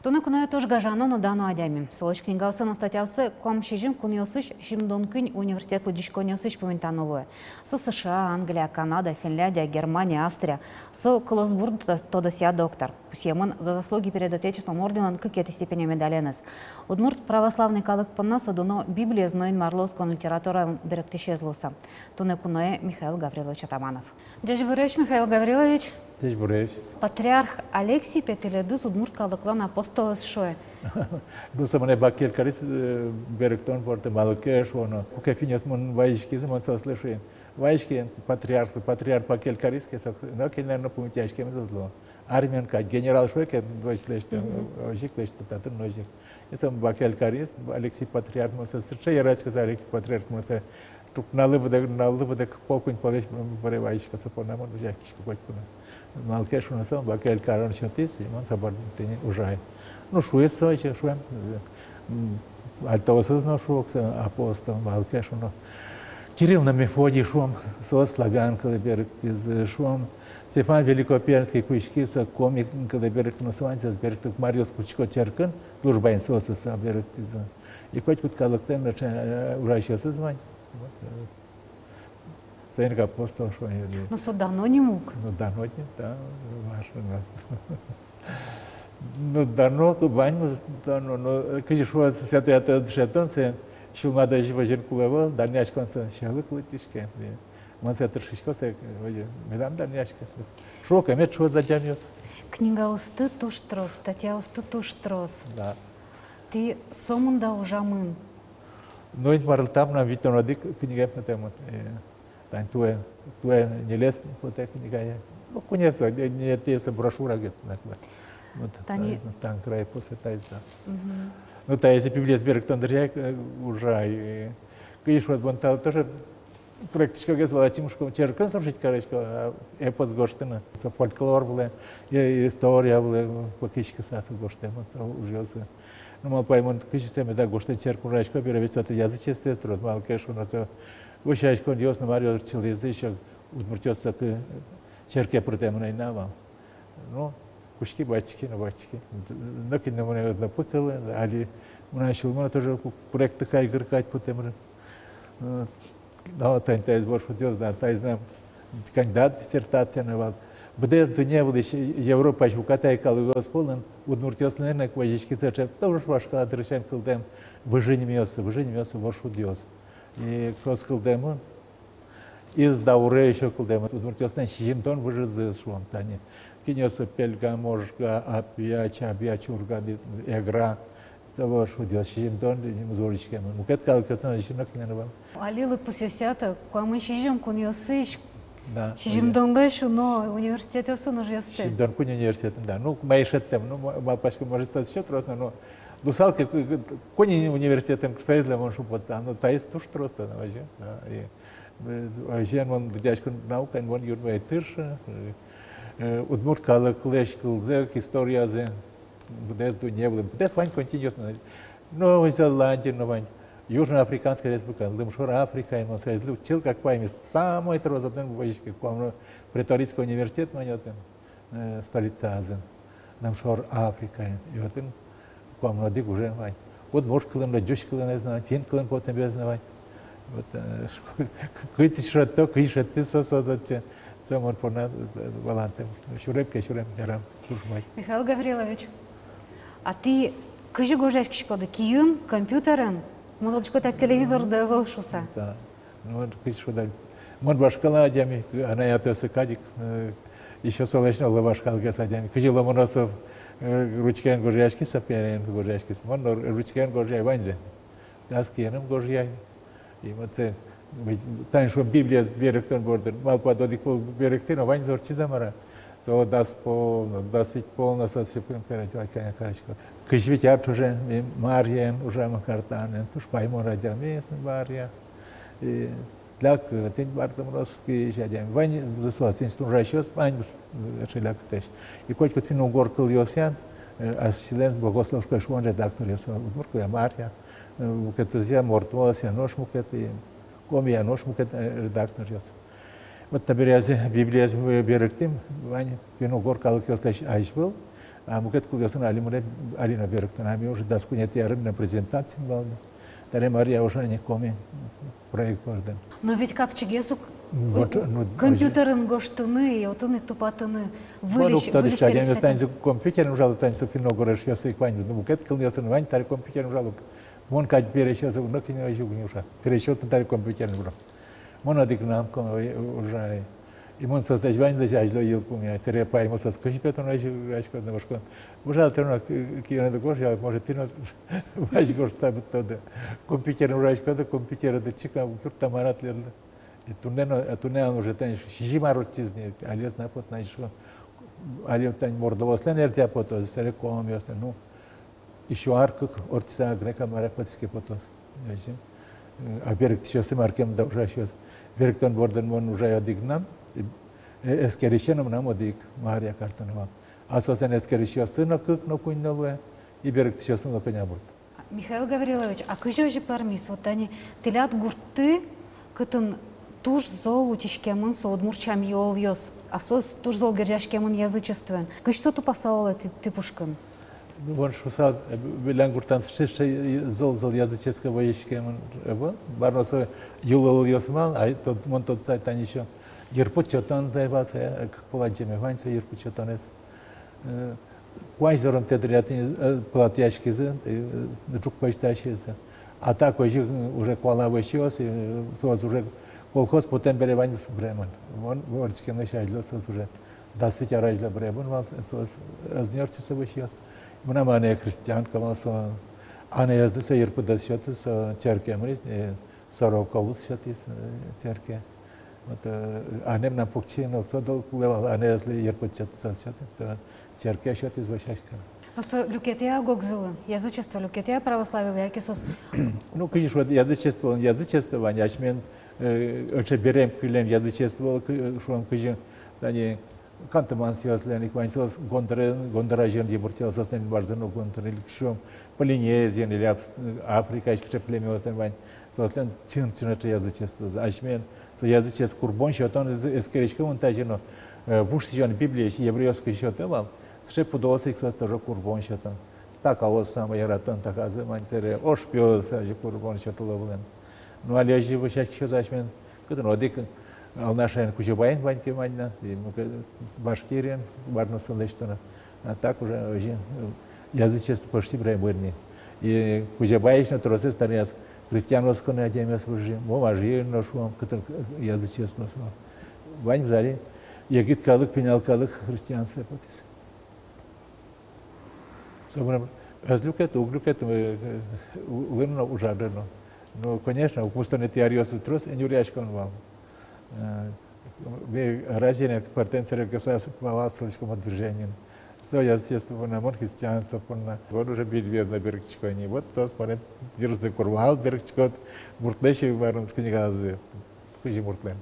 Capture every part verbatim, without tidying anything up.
Туннэ куное туж гажано но дано адями. Солэсь книгаосы но статьяосы куамын сизьым кунъёсысь сизьымдон куинь университет лыдӟиськонниосысь пумитано луэ. Со С Ш А, Англия, Канада, Финляндия, Германия, Австрия. Со кылосбур тодосъя доктор. Пусъемын «За заслуги перед Отечеством» орденлэн кыкетӥ степенё медаленыз. Удмурт православный калык понна со дуно Библиез но Инмарлы оскон литератураен берыктӥсез луыса. Туннэ куное Михаил Гаврилович Атаманов. Ӟечбуресь, Михаил Гаврилович. Ӟечбуресь. Патриарх Алексий, пе, тӥледыз удмурт калыклэн апостолэз шуэ. Ну, со монэ бакель кариз, э, берыктон борды, малы ке шуоно. Куке финнъёс мыным вазиськизы, мон соослы шуи: вазиське патриархлы, патриарх бакель кариз ке, со, но кинлэн но пумитъяськемез уз луы. Армиын кадь генерал шуэ ке, озьы лэсьтэ, озьы ик лэсьтэ татын но озьы ик. И со бакель кариз, Алексий патриарх, мон сое сыӵе яратӥсько, Алексий патриарх, мон сое туж нуналлы быдэ, нуналлы быдэ, кык пол, куинь полэсь, м, бере вазисько, со понна мон ужаськисько котьку но. Малы ке шуоно, со бакель карон сётӥз, и мон со бордын тӥни ужай. Ну, шуиз со ещё, шуэм, э, м, альтаосыз но шуо, со апостол, малы ке шуоно. Кирилл но Мефодий, шуом, соос славян кылэ берыктӥзы, шуом, Стефан Великопермский кутскиз со коми кылэ берыктыны, со ваньзэ берыктӥз, маръёс кутско черкын, службаен соос со берыктӥзы. И котькуд калыклэн, э, ужасьёсыз вань. Вот, э, соин ик апостол шуо. Ну, со дано ним ук. Ну, дано ним, да, ваш у нас. Ну, дано, ваньмыз дано, но, э, кызьы шуо, святой отцы дышетон, соин сюлмады озьы возьыны кулэ ӧвӧл, данъяськон со сьӧлык лыдӟиське. Мон сое тыршисько, сое, э, озьы, медам данъяськы. Шуо ке, мед шуо адямиос. Книгаосты туж трос, статьяосты туж трос. Да. Тӥ сомында ужамын. Ну, Инмарлы тау, мынам витьтон одӥг книгае потэмын. Э, тани туэ, туэ ньылез потэ книгае. Ну, куинез, э, не, тӥни со брошюра гес, так вот. Вот, тани, э, «Тан край» потэ таиз, да. Мгм. Ну, таиз Библиез берыктон дыръя, э, ужай. Кызьы шуод, мон тау тоже проектӥсько гес, валачи мушком, черкын сюжет карисько, а, эпос гожтыны. Со фольклор вылэ, и-, история вылэ пыкиськыса со гожтэмын, со ужъёсы. Ну, малпай мон, кызьы сое меда гожтӥсько, черк ужасько бере, ведь со язычествоез трос, малы ке шуоно, со вӧсяськонъёс но маръёс ортчылӥзы ещё, удмуртъёс соку черке пыртэмын ӧй на вал. Ну, кутски, батьски но, батьски. Нокин но мыным ӧз но пыкылы, али мынам сюлмы но тоже ку-, куректыка, игырка кадь потэмын. Э, но тани таиз Воршудъёс, да, таиз мынам кандидат диссертация но вал. Быдэс дунне вылысь, Европаысь уката ик калыкъёс пӧлын удмуртъёслэн ик возиськиз сыӵе туж вашкала дырысен кылдэм выжы нимъёс, выжы нимъёс Воршудъёс. И соос кылдэмын. Из Дауре ещё кылдэмын, удмуртъёслэн сизьымдон выжызы, шуом, тани. Кинъёс со Пельга, Можга, Апья, Чабья, Чурга, Эгра. Со Воршудъёс, сизьымдон нимыз вордӥськемын. Мукет калыкъёслэн ещё нокинлэн ӧвӧл. Али лыдпусъёсъя-то куамын сизьым кунъёсысь, да, сизьымдонлэсь уно университетъёсын ужъёсты. Сизьымдон кунь университетын, да. Ну, мае шедьтэм, ну, ма-, малпасько, может, ещё трос но, ну, луысал ке, ку-, ку-, кунь университетын, соизлы мон шумпотса, ну, таиз туж трос, да, ну, вообще, да, и Э, вообще, мон лыдъяськон наукаен мон юнме ӧй тыршы, э, э, удмурт калыклэсь кылзэ, историязэ быдэс дунне вылын, быдэс вань континентын, Новой Зеландиын но вань, Южноафриканской Республикаын, Лымшор Африкаын, мон соизлы чылкак паймисько, самой трос отын возиське, куамын, Преторийской университет вань отын, э, столицазы, Лымшор Африкаын, и отын куамын одӥг уже вань. Удмурт кылын но, ӟуч кылын но, финн кылын потэмез но вань. Вот, э, кызьы шедьто, кызьы шедьтӥз со, со, со, со, со мон понна, э, валантэм. Сюрем ке, сюрем, ярам, шуш май. Михаил Гаврилович, а тӥ кызьы гожъяськиськоды, киын, компьютерын? Мон тодӥсько, тӥляд телевизорды ӧвӧл шуса. Да. Ну, вот, кызьы шуод, мон вашкала адями, анай-атайёсы кадь ик, э, ещё солэсь но ло вашкалгес адями. Кызьы Ломоносов, э, ручкаен гожъяськиз, со перен гожъяськиз. Мон но ручкаен гожъяй ваньзэ. Дас киыным гожъяй. И вот, э, тани шуом, Библиез берыктон бордын. Малпад, одӥг пол берыктӥ но, ваньзэ ортчиз-а, мар-а. Со дас пол но, дас вить пол но, со сыпын переть вать кайна кариськод. Кызь вить ар ӵоже ми Марьяын ужамы картанэн, туж паймон адями, э, Марья. И ляк, э, тӥни Бартымыровский адями. Ваньзы соос, институт ужасьёс, ваньзы, э, ляк тэсь. И котькуд финн-угор кылъёсъя, Э, асьсэлэн богословской шуон редакторъёс вал, удмурт кылъя Марья, э, мукетъёсъя, мордваосъя нош мукет, и комиъя нош мукет, э, редакторъёс. Вот табере ас Библиез ми берыктӥм, вань финн-угор калыкъёслэсь азьвыл, а мукет кылъёсын али мынэ, али но берыктыны. А ми уже дас куинетӥ арын но презентациын вал ни. Табере Марья уже ини коми проект бордын. Но ведь капчигес ук, вот, э, ну, компьютерын гожтыны и отын ик тупатыны. Выльысь, выльысь переписать. Тани со компьютерен ужало, тани со финно-угоръёс ик вань, ну, мукет кылъёсын вань, таре компьютерен ужало. Мон кадь пересьёсы уг но кинэ озьы уг ни ужа. Пересьёс но таре компьютерен ужа. Мон одӥгнам ко-, ужай. И мон соослэсь ваньзылэсь азьло йылпумъяй. Сэре паймо соос, кызьы пе тон озьы ужаськод но, ошкон. Ужал тон но, к-, киын но гож, я, может, тӥ но вазь гожтыса быдтоды. Компьютерен ужаськод, компьютере дырчик а юрттамы на тӥледлы. И туннэ но, а туннэ ан уже тань сизьым ар ортчиз ни, али ӧз на пот на ишо. Али тань мордваослэн ӧртэ потоз, сэре комиослэн, ну, ещё ар-кык ортчыса грека мара потӥське потоз. Озьы. Э, а берыктӥсьёсы мар ке мында ужасьёс. Берыктон бордын мон ужай одӥгнам, э, эскерисьёсы но мынам одӥг, Марья Картонова. А соослэн эскерисьёссы но кык но куинь но луэ, и берыктӥсьёссы но кӧня мурт. Михаил Гаврилович, а кызьы озьы пӧрмиз? Вот тани тӥляд гуртты, кытын туж зол утиськемын со удмурт сям-йылолъёс, а соос туж зол герӟаськемын язычествоен. Кызьы со тупаса вал тӥ, тӥ пушкын? Ну, мон шуысал, э, милям гуртамы сыӵе, сыӵе зол, зол язычество возиськемын ӧвӧл. Мар но со йылолъёс вал, а тод-, мон тодысал тани ещё йырпуд сётон да вал, э, кык пол адӟеме вань со йырпуд сётонэз. Э, куазь зорымтэ дыръя тӥни, э, пылатъяськизы, э, ӝук пӧзьтӥсьёсыз. А так озьы, э, уже куала вӧсьёс, э, соос уже колхоз потэм бере ваньмыз быремын. Мон вордскемлэсь азьло соос уже дас вить ар азьло быремын вал, соос ӧз ни ортчы со вӧсьёс. Мынам анае христианка вал, со анаезлы со йырпыдэз сётӥз, со черке мынӥз, э, Сороковез сётӥз, э, черке. Вот, э, анае мынам покчи но, со дол кулэ вал, анаезлы йырпыд сётӥз, со сётӥз, со черке сётӥз вӧсяськыны. Но со люкетэ-а ог-огзылы? Язычество люкетэ-а православиелы, яке соос? Ну, кызьы шуод, язычество, язычество вань, асьмелэн, э, ӵе берем кылем язычество, кы-, шуом, кызьы, тани, ханты-мансиослэн ик вань, соос гондыр, гондыр азьын йыбыртъяло, соослэн Инмарзы но гондыр, или, шуом, Полинезиын, или Аф-, Африкаысь кыӵе племяослэн вань, соослэн чын-чын ӵе язычествозы. Асьмелэн со язычество курбон сётон, эс-, эскериськом ини тазьы но, э, вуж сӥзён Библиысь еврейёс кызьы сётэ вал, сыӵе пудоос ик соос тоже курбон сётон. Такаос самой яратон таказы вань, сэре ошпиос озьы курбон сётыло вылэм. Ну, али озьы вӧсяськисьёс асьмелэн, кытын одӥг Алнашаын, Кузебайын вань ке, вань на, и мукет Башкириын, мар но со лэсьтоно. А так уже озьы, э, язычество почти быре-, быремын ни. И Кузебайысь но тросэз тани ас христиан осконэ адямиос выжи, Мамажиын но, шуом, кытын язычество со. Ваньмыз али егит калык, пинал калык христианствое потӥз. Собере ӧз люкет, уг люкет, э, э, улыны но, ужаны но. Ну, конечно, укмыстонэтӥ аръёсы трос нюръяськон вал. Э, ми Разине пӧртэм сэрен государство пала сылӥськом движениын. Со язычество понна, мон христианство понна. Вот уже Библиез но берыктӥсько ини. Вот соос понна дырзы курвал берыктӥськод, муртлэсь варумс книгаязы. Кызьы муртлэн.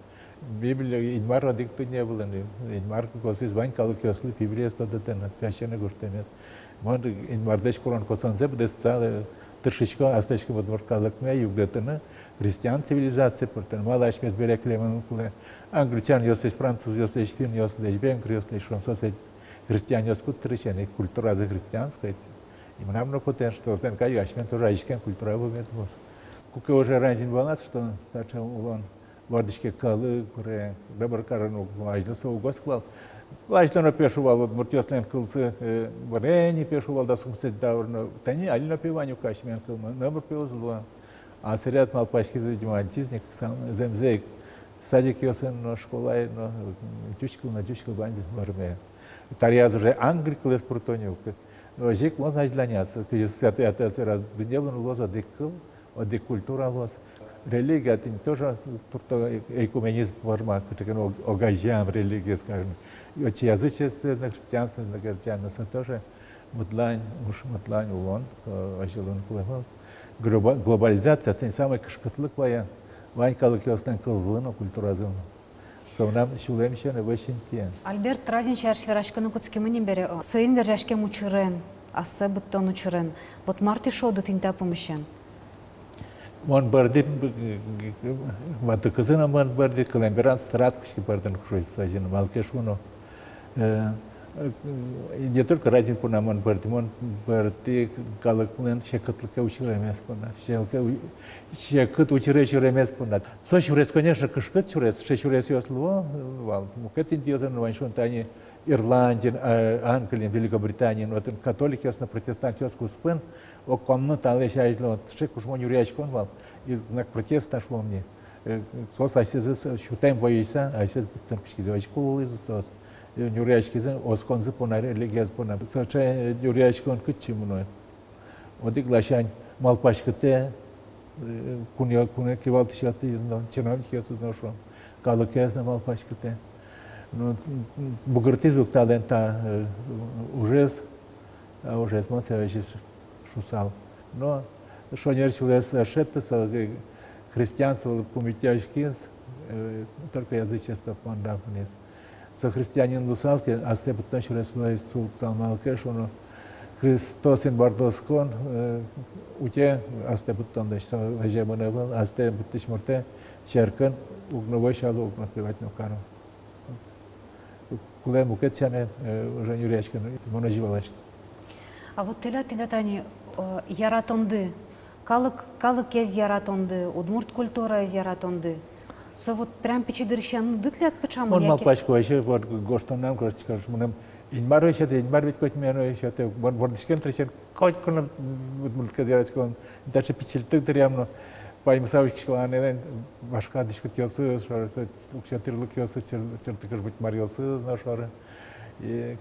Библия, Инмар одӥг туннэ вылын. Инмар косӥз вань калыкъёслы Библиез тодытыны, священный гожтэмез. Мон Инмарлэсь курон-косонзэ быдэстыса, э, тыршисько аслэсьтым удмурт калыкме югдытыны, христиан цивилизацие пыртыны. Малы асьмеос бере кылемын кулэ англичанъёслэсь, французъёслэсь, финнъёслэсь, венгръёслэсь, шуом, соос ведь христианъёс куддырысен ик, культуразы христианской. И мынам но потэ, что соослэн кадь асьмелэн тоже азинскем культура вуэмед луоз. Куке уже Разин валаз, что таӵе улон вордӥське калык, пыре, номыр карыны уг лу, азьло со уг оскы вал. Азьло но пе шуо вал, удмуртъёслэн кылсы, э, быре ини пе шуо вал, дас укмысэтӥ даур но. Тани али но пе вань ук асьмелэн кылмы, номыр пе уз лу. А сэряз малпаськизы, видимо, антизник, сам, зэмзэ ик, садикъёсын но, школаын но, м, ӟуч кыл но, ӟуч кыл ваньзэ вормем. Таръяз уже англи кылэз пыртоно ук. Озьы ик луоз азьланяз, кызьы Святой Отец вераз, дуннелэн луоз одӥг кыл, одӥг культура луоз. Религия тӥни тоже туртто, э-, экуменизм форма, кыӵе ке но ог-, огазеям религиез, скажем. И отчы язычествоез но, христианствоез но герӟам, но со тоже мыдлань, уж мыдлань улон, э, озьы луыны кулэ ӧвӧл. Глоба-, глобализация тӥни самой кышкытлык вае вань калыкъёслэн кылзылы но, культуразы но. Со мынам сюлэмысен ӧвӧл синтӥ. Альберт Разин сярысь вераськыны кутскимы ни бере, о, соин герӟаськем учырен, Ассэ быдтон учырен. Вот мар тӥ шуоды тӥни та пумысен? Мон бӧрдӥ, ватыкызы но мон бӧрдӥ, кылем берам сразу кутски бӧрдыны куш озьы но, малы ке шуоно. Э, э, не только разин понна мон бӧрдӥ, мон бӧрдӥ калыклэн секытлыке учыремез понна, секытлыке у-, секыт учыре сюремез понна. Со сюрес, конечно, кышкыт сюрес, сыӵе сюресъёс луо, э, вал. Мукет интыосын но вань шуон, тани Ирландиын, э, Англиын, Великобританиын, отын католикъёс но протестантъёс куспын, ог комнаталэсь азьло, вот, сыӵе кужмо нюръяськон вал, и знак протеста шуом ни. Э, соос асьсэзэс сютэм вӧйыса, асьсэзэс быдтон кутскизы, озьы кулӥзы соос. Э, нюръяськизы осконзы понна, религиязы понна. Сыӵе нюръяськон кытчы мынэ? Одӥг ласянь малпаськытэ, э, кунъё-, кунэ кивалтӥсьёсыз но, чиновникъёсыз но, шуом, калыкез но малпаськытэ. Ну, бугыртӥз ук талэн та, э, ужез, а ужез мон сое озьы шусал. Но шонер сюлэс ӧз шедьты, со, э, христианстволы пумитъяськиз, э, только язычество понна мынӥз. Со христианин луысал ке, ассэ быдтон сюрес вылэ ӧз сулыксал, малы ке шуоно, Христос Инмарлы оскон, э, утё ассэ быдтонлэсь, со лэзе мынэ ӧвӧл, ассэ быдтӥсь муртэ черкын уг но вӧсяло, уг но отпевать но каро. Кулэ мукет сямен, э, уже нюръяськыны, мон озьы валасько. А вот тӥляд, тӥляд тани, э, яратонды, калык, калыкез яратонды, удмурт культураез яратонды. Со вот прям пичи дырысеныды тӥляд пыӵамын, мон яке? Малпасько, ещё вот гожтонам, гожтӥсько, мыным Инмар ещё, Инмар ведь котьмаен ещё, вот вордӥськем дырысен котьку но удмурт кылэз яратӥсько, даже пичильтык дыръям но, паймыса учкисько, анайлэн вашка дӥськутъёсыз, шоры, со уксё тӥрлыкъёсыз, чыр-, чырткыш быдмаръёсыз но, шоры. И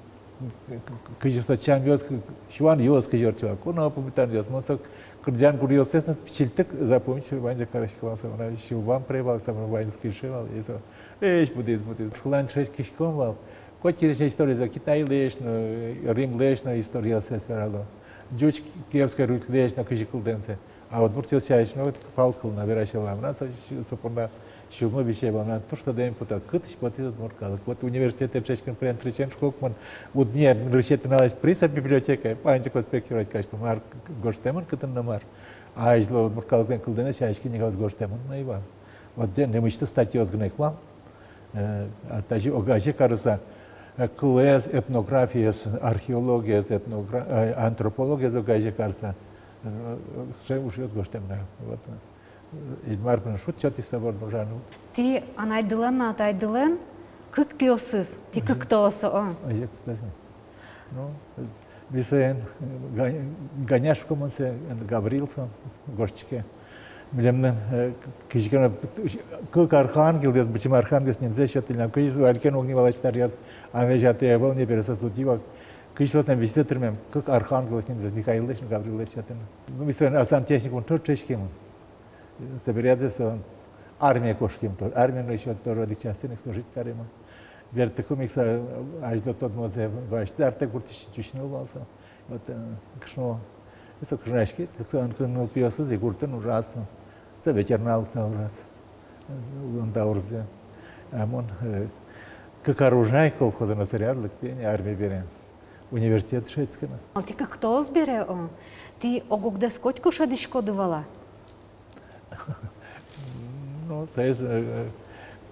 к-, к-, кызьы со сямъёс, к-, сюанъёс кызьы ортчо вал, куно пумитанъёс, мон со кырӟан гуръёссэс но пичильтык запомнить ваньзэ карисько вал, со мынам сюлмам пыре вал, со мынам ваньмыз кельше вал, и со, эш, будӥз, будӥз. Школаын дышетскиськом вал, котькин историзэ, Китайлэсь но, Римлэсь но историяссэс верало, ӟуч Киевской Русьлэсь но кызьы кылдэмзэ. А вот удмуртъёс сярысь но, вот, пал кыл но вераське вал, мынам со, со понна сюлмы висе вал, мынам туж тодэме потэ, кытысь потӥз удмурт калык. Вот университетэ дышетскем дырысен, шуисько ке мон, уд ни, нырысетӥ нуналэсь пырисько библиотекае, ваньзэ конспектировать карисько, мар гожтэмын, кытын но мар. А азьло удмурт калыклэн кылдэмез сярысь книгаос гожтэмын но ӧй вал. Вот тӥни нимысьтыз статьяос гинэ ик вал. Э, а тазьы огазе карыса, э, кылэз, этнографиез, археологиез, этногра-, э, антропологиез огазе карыса, э, сыӵе ужъёс гожтэмын на. Вот, э, Инмар мыным шуд сётӥз со борды ужаны. Тӥ анайдылэн но атайдылэн кык пиосыз, тӥ кыктоос, о. Озьы, кыктоос. Ну, э, ми соин, э, Га-, Ганя шуисько мон сое, э, Гаврил со, гожтӥське. Милемлэн, э, кызьы ке но кык архангелъёс, быдӟым архангелъёс нимзэ сётылӥллям, кызьы со али ке но уг ни валась, таръяз, амалъёс ӧй вал ни бере, соос лудӥ вал. Кызьы соослэн визитэ тырмем, кык архангелъёс нимзэс, Михаиллэсь но Гавриллэсь сётыны. Ну, ми соин Асан техникумын трос дышетскимы. Собере со армие кошким, то-, армие но ещё тоже одӥг частьын ик служить каримы. Бертыкум ик со азьло тодмозэ басьтӥз, Артек гуртысь ӟуч ныл вал со. Вот, э, кышно, со кышнояськиз, кык со, кык нылпиосыз, и гуртын ужаз со. Со ветеран та ужаз. Э, улон даурзэ. А мон, э, кык ар ужай колхозын, но собере лыктӥ ни армие бере. Университет дышетскыны. А тӥ кыктоос бере, о, тӥ ог-огдэс котьку шӧдӥськоды вал-а? Ну, соиз, э,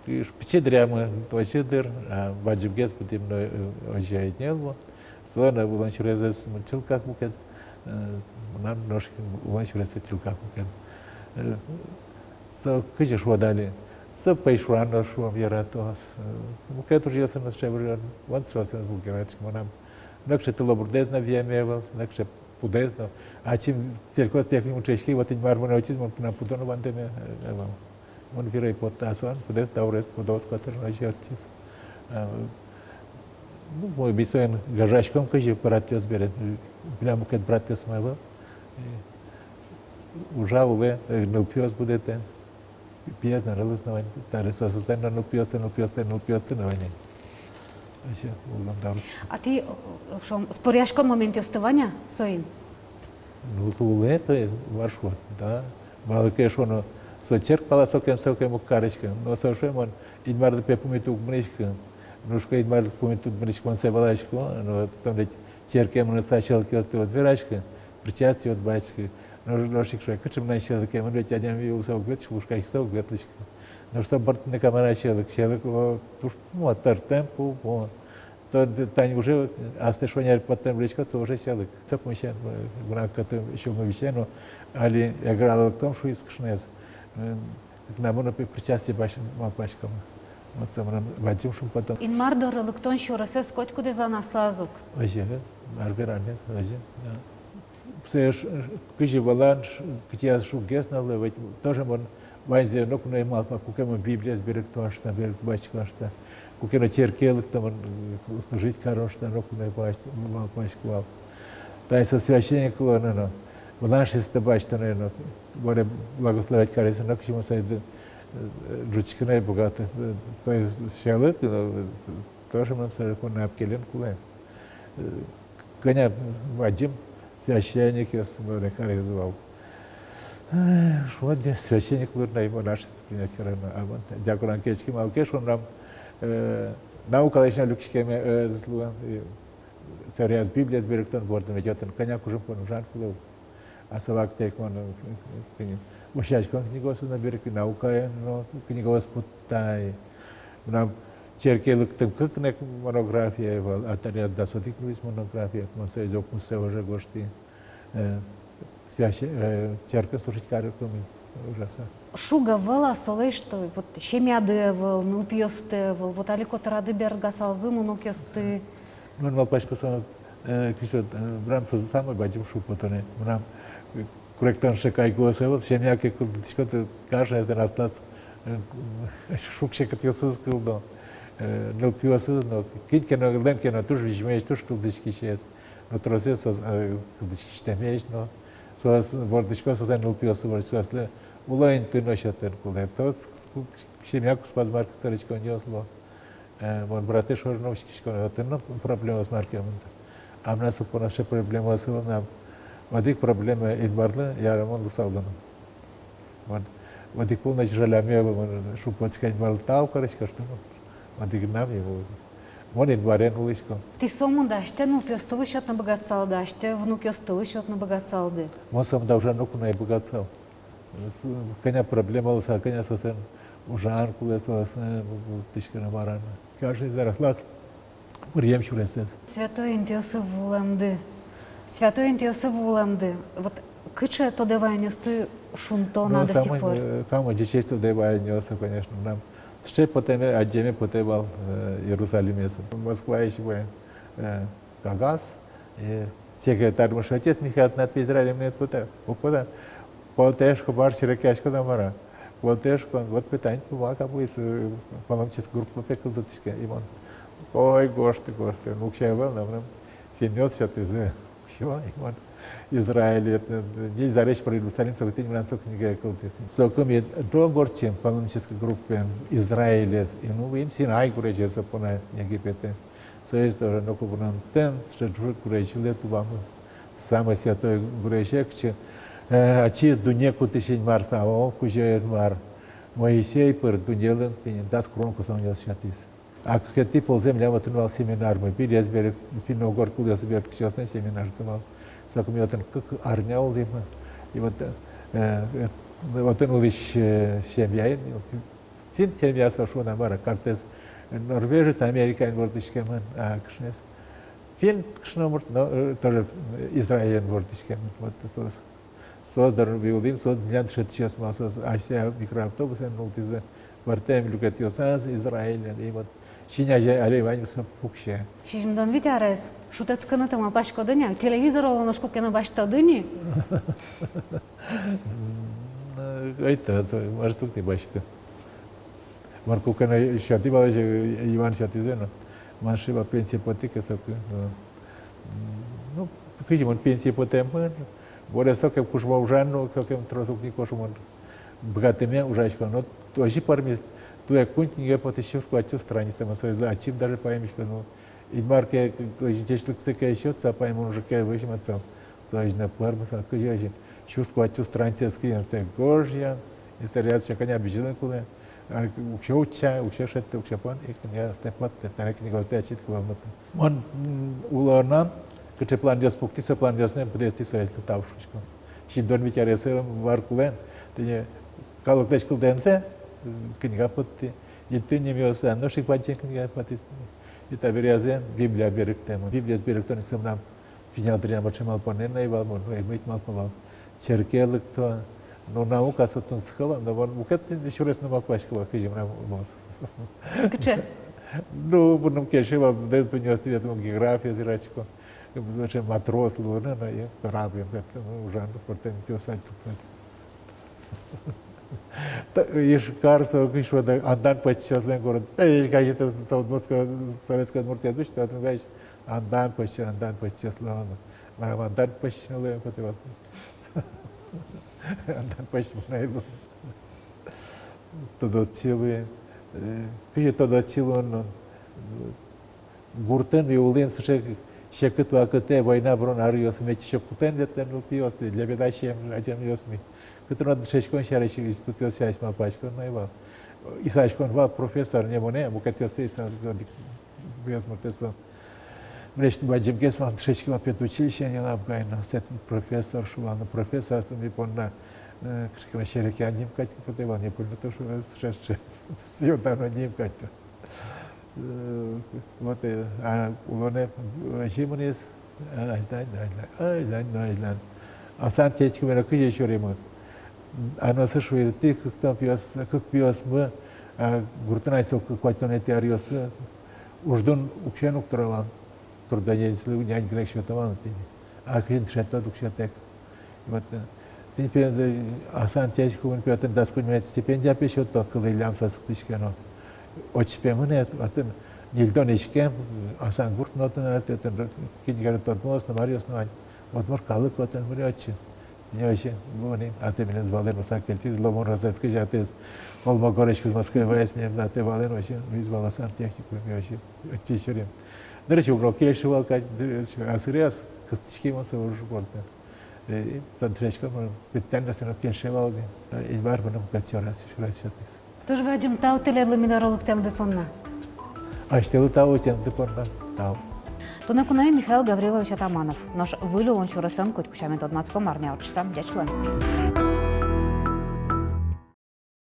э, пичи дыръямы, пичи дыр, а бадӟымгес будэмын, э, озьы ӧй ни луы. Солэн улон сюрезэз чылкак мукет, э, мынам нош ик улон сюресэз чылкак мукет. Э, со кызьы шуод али, со пӧйшуран но, шуом, яратоз. Э, мукет ужъёсын но сыӵе ужъёс, вон соосын но уг яратӥськы мынам. Нокыӵе тылобурдэз но вияме ӧвӧл, нокыӵе пудэз но. Ачим сельхозтехникумын дышетски, вот Инмар монэ утиз, мон пудо но вандэме, э, ӧвӧл. Мон вирай потта, а солэн пудэз, даурез, пудоез котырын озьы ортчиз. А, ну, ми соин гажаськом кызьы братъёс бере, милям мукет братъёсмы ӧвӧл. Э, ужа, улэ, э, нылпиос будэтэ. Пиез но, нылыз но вань, таре соос, соос но нылпиоссы, нылпиоссы, нылпиоссы но вань. Озьы улон даурзэ. А тӥ, э, шуом, споръяськон моментъёсты вань-а соин? Ну, улэ соин, ваш вот, да. Малы ке шуоно, со черк пала сокем, сокем уг кариськы. Но со шуэ: мон Инмарлы, пе, пумит уг мынӥськы. Ну, шуисько, Инмарлы пумит уд мынӥськы, мон сое валасько, но тон ведь Черке мыныса сьӧлыкъёсты уд вераськы, причастие уд басьтӥськы. Нош, нош ик шуэ, кыӵе мынам сьӧлыке, мон ведь адями улыса уг ветлӥськы, лушкаськыса уг ветлӥськы. Нош со бордын ик-а мар-а сьӧлык, сьӧлык, о, туж, ну, тӧртэм пу, пу. То, тани уже астэ шонер поттыны лэзиськод, со уже сьӧлык. Со пумысен, э, мынам кӧтым сюлмы висе но, али Эграын лыктом шуиз кышноез. Э, Кыкнамы но пе причастие басьтыны малпаськом. Вот со мынам бадӟым шумпотон. Инмар доры лыктон сюресэз котькудӥзлэн аслаз ук. Озьы, мар вераны, озьы, да. Сое ш-, кызьы валан, ш-, кытӥяз шуггес но луэ, ведь тоже мон ваньзэ ноку но ӧй малпа, куке мон Библиез берыкто шуса, берыктӥсько шуса. Куке но черке лыкто мон, с-, служить каро шуса, ноку но ӧй малпаськы вал. Тани со священник луоно но, мынам сыӵе басьтоно но, более благословлять карыса но, кызьы мон сое, э, ӝутскыны ӧй быгаты, э, то есть сьӧлык, э, тоже мон сое понна ӧпкелыны кулэ. Э, кӧня бадӟым священникъёс более каризы вал. Э, шуод, священник луыны но ӧй мон сое принять карыны, а мон дьяконэн кельшиськи, малы ке шуоно, э, наукалэсь но люкиськеме, э, ӧз луы, э, Сярысь Библиез берыктон бордын ведь отын кӧня кужым пон ужан кулэ. А со вакытэ ик мон, э, тӥни, вӧсяськон книгаосыз но берыктӥ, наукаен но книгаос пуктӥ. Мынам черке лыктӥм кык но ик монография вал, а тани дас одӥг луиз монография, мон соиз укмысэз уже гожтӥ. Э, Священ-, э, черке служить карыкум ужаса. Шуг-а вал солэсь, что вот семьяды ӧвӧл, нылпиосты ӧвӧл, вот али котырады бергасалзы, ну, внукъёсты. Ну, малпасько со, э, кызьы, э, мынам со самой бадӟым шумпотонэ. Мынам, э, куректон сыӵе кайгуос ӧвӧл, семья ке кылдытӥськод, каждоез аслаз, э, шуг-секытъёсыз кылдо, э, нылпиосыз но, кин ке но, лэн ке но, туж визьмоесь, туж кылзӥськисез. Но тросэз соос, э, кылзӥськисьтэмесь но, соос вордӥсько, соослэн нылпиоссы вордӥсько, соослы улон инты но сётыны кулэ. Трос ку-, семья куспаз мар ке сэрттӥськонъёс луо. Э, мон братэ шоры но учкисько но, отын но проблемаос мар ке мында. А мынам со понна сыӵе проблемаос ӧвӧл, мынам одӥг проблема — Инмарлы ярамон луысаллям. Вот, вот ик полностью жаляме, вот, шумпотӥсько, Инмарлы тау карисько, что, ну, вот ик нам его. Мон Инмарен улӥсько. Тӥ сомында асьтэ нылпиостылы сётыны быгатысалды, асьтэ внукъёстылы сётыны быгатысалды? Мон сомында ужаны ноку но ӧй быгатысал. С-, кӧня проблема луысал, кӧня соосын ужан кулэ, соосын тӥськыны, мар-а. Каждоез аслаз быръем сюресэз. Святой интыосы вуылэмды. Святой интыосы вуылэмды. Вот кыӵе тодэ ваёнъёсты шунто на до сих пор? Ну, самой, э, самой ӟечесь тодэ ваёнъёсы, конечно, мынам сыӵе потэме, адӟеме потэ вал, э, Иерусалимез. Москваысь вуэ, э, кагаз, э, секретарь мыно: отец Михаил, тынад пе Израиле мынэд потэ, уг поты-а? Потэ, шуко, бӧрсьы серекъяськод-а, мар-а? Потэ, шуко, вот пе тани бумага вуиз, э, паломнической группа пе кылдытӥське. И мон: ой, гожты, гожты, ну, уксё ӧвӧл на мыным, финнъёс сётӥзы. Всё, и мон Израиле, э, э, ни зарезь пыр Иерусалим, со кытын мынам со книга кылдӥз. Соку ми ӝог ортчим паломнической группаен Израилез, и, ну, вуим Синай гурезе, со понна Египетэ. Соиз тоже ноку вунонтэм, сыӵе ӝужыт гурезь йылэ тубамы. Самой святой гурезе, кытчы, э, ачиз дунне кутӥсь Инмар, Саваоф Кузё-Инмар Моисей пыр дуннелэн тӥни дас куронь косонъёс сётӥз. А кыкетӥ ползэ милям отын вал семинармы, Библиез берык-, финно-угор кылъёсыз берыктӥсьёслэн семинарзы вал. Соку ми отын кык арня улӥмы. И вот, э, э, отын улӥсь, э, семьяен, финн семья со, шуом, мар-а, карттэс норвежец, Америкаын вордӥськемын, а кышноез финн кышномурт, но, э, тоже Израилен вордӥськемын. Вот соос, соос дорын улӥм, соос милям дышетӥсьёс вал, соос асьсэ микроавтобусэн нуллӥзы, пӧртэм люкетъёсаз Израилен, и вот син азе али ваньмыз со пуксе. Сизьымдон вить арес. Шутэтскыны-то малпаськоды ни, телевизор улын нош куке но басьтоды ни. М, ӧй тод, может, уг ни басьты. Мар, куке но сётӥ вал, иван сётӥзы но. Мар, шуо, пенсие потӥ ке соку, но. М, ну, кызьы мон пенсие потэмын, более сокем кужмо ужан но, сокем трос уг ни кошкы мон. Быгатыме ужасько но, озьы пӧрмиз, туэ куинь книга потӥз, сюрс куатьсю страница, мон соизлы ачим даже паймисько, ну, Инмар ке, к-, к-, ӟечлыксэ ке сётса, паймон уже ке возьматсал, соиз но пӧрмысал, кызьы озьы, сюрс куатьсю страница книга, сое гожъян, и сярысь кӧня бызьылыны кулэ, а, уксё утча, уксё шедьтэ, уксё пон, и книга астэ поттэ, тани книга астэ ачид ке вӧлмытэ. Мон, м, улонам Кыӵе планъёс пуктӥ, со планъёсыныз пыдэстӥ, соосты тау шуисько. Сизьымдон вить аресэ мар кулэ, тӥни калыклэсь кылдэмзэ, э, книга поттӥ. Инты нимъёсыз но ик бадӟым книга потӥз. И табере азьын Библия берыктэмын. Библиез берыктон ик со мынам пинал дыръям ӵем малпанэн ӧй вал, мон ӧй малпа вал. Черке лыкто. Но наука со тунсыко вал, но мон мукет сюрес но малпасько вал, кызьы мынам луоз. Кыӵе? Ну, мыным кельше вал, быдэс дуннеосты ветлӥ, география верасько. Вообще матрос луыны, но и корабль, ну, ужан, портэн тёсать. Та, Ижкар со, кыӵе шуод, Андан пӧсьтӥсьёслэн город. Э, Ижкар, это со, Удмуртская, Советская Удмуртия, дышта, татын весь Андан пӧсьтӥсь, Андан пӧсьтӥсьёс луо. Мынам Андан пӧсьтӥсь но луэм потэ вал. Андан пӧсьтӥсь мон ӧй лу. Тодосчи луи. Э, кызьы тодосчи луон, э, гуртын ми улӥм сыӵе секыт вакытэ, война бӧрын аръёсы, ми ещё кутэн ветлэм нылпиос, лебедящие адямиос ми. Кытын но дышетскон сярысь, институтъёс сярысь малпаськон но ӧй вал. Исаськон вал профессор, не монэ, мукетъёссэ, исаськон, без муртэ со. Милесьтым бадӟымгес вал, дышетски вал педучилищеын, Елабугаын, но сэтын профессор шуо вал, но профессор со ми понна, э, кыӵе ке но серекъян нимаськыны потэ вал, не больно-то, что сумасшедший. Всё равно нимасько. Э, вот, э, а улонэ, э, озьы мынӥз, э, азьлань, азьлань, азьлань, азьлань. Аслам течкы милям кызьы сюремын. Аносыз шуиз: тӥ кыктон пиос, кык пиосмы, а, гуртын ай со куатьтонэтӥ аръёсы, уждун уксёен уг тыро вал, трудоденьзылы нянь гинэ ик сёто вал тӥни. А кызьы дышетод, уг сётэк. Вот, э, тӥни пе, э, аслам течкы мон пе отын дас куинь манет стипендия пе сёто, кылӥллям со сыктӥське но. Отчы пе мынэ, отын ньыльдон иськем, аслам гурт но отын, отын, отын киньгеры тодмоос но, маръёс но вань. Удмурт калык отын мынэ отчы. Тӥни озьы, вуоно, атае милемыз валэн усак кельтӥз, ломон розаськысь атаез, Холмогорысь кызь Москвае ваиз, милемыз атае валэн озьы, луиз вал аслам течкы, ми озьы, отчы сюрим. Нырысь уг но кельшы вал кадь, дыр-, а сыръяз кыстӥськи мон со уж бордын. Э, и тон дышетскон, мон специально со но кельше вал ни. Э, Инмар мыным кадь сюрес, сюрес сётӥз. Туж бадӟым тау тӥледлы ми доры лыктэмды понна. Асьтэлы тау ӧтемды понна. Тау. Туннэ куное Михаил Гаврилович Атаманов. Нош выль улон сюресэн котьку сямен тодматском арня ортчыса. Ӟеч луэ.